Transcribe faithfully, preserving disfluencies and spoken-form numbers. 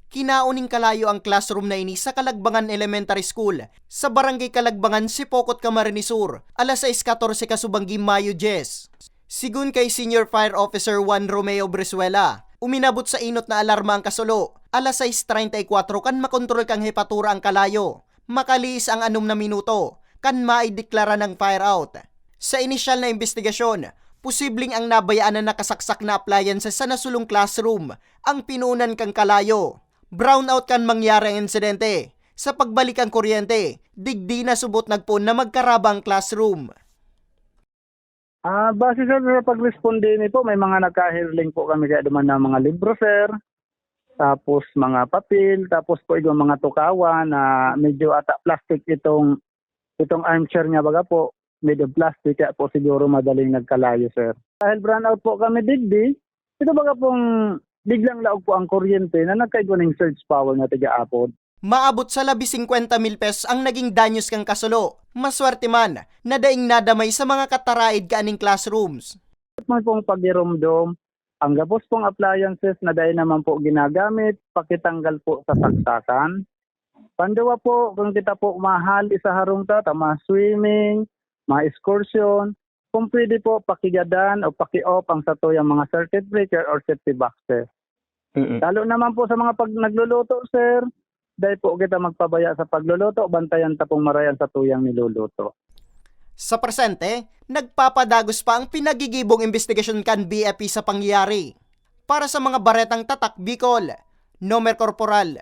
Kinaon nin kalayo ang classroom na ini sa Calagbangan Elementary School, sa Barangay Calagbangan, Sipocot, Camarines Sur, alas sais katorse kasubang gi Mayo dyes. Sigun kay Senior Fire Officer Juan Romeo Brizuela, uminabot sa inot na alarma ang kasulo. Alas sais treinta y cuatro kan makontrol kan hepatura ang kalayo. Makaliis ang anom na minuto, kan maideklara ng fire out. Sa inisyal na imbestigasyon, posibleng ang nabayaan na nakasaksak na appliances sa nasulong classroom ang pinuunan kan kalayo. Brownout kan mangyari ang insidente. Sa pagbalik ang kuryente, digdi na subot nagpoon na magkaraba ang classroom. Ah, base, sir, sa pagresponde niyo po, may mga nagkahirling po kami kaya duman ng mga libro, sir. Tapos mga papel, tapos po yung mga tukawan na medyo ata plastic itong, itong armchair niya, baga po, made of plastic, kaya po siguro madaling nagkalayo, sir. Dahil brownout po kami digdi, ito baga pong biglang laog po ang kuryente na nagkaigwa ng surge power na tiga-apod. Maabot sa labi singkwenta mil pesos ang naging danyos kan kasulo. Maswerte man na daing nadamay sa mga kataraid kaaning classrooms. May pong pagiromdom, ang gabos pong appliances na dai naman po ginagamit, pakitanggal po sa saksakan. Panduwa po, kung kita po mahali sa harong ta, ta mga swimming, mga excursion, kung pwede po, pakigadan o paki-off ang satuyang mga circuit breaker or safety boxes. Mm. Lalo naman po sa mga pag nagluluto, sir, dai po kita magpabaya sa pagluluto, bantayan ta pong maray ang satuyang niluluto. Sa presente, nagpapadagos pa ang pinagigibong imbestigasyon kan B F P sa pangyayari. Para sa mga Baretang Tatak Bicol, Nomer Corporal,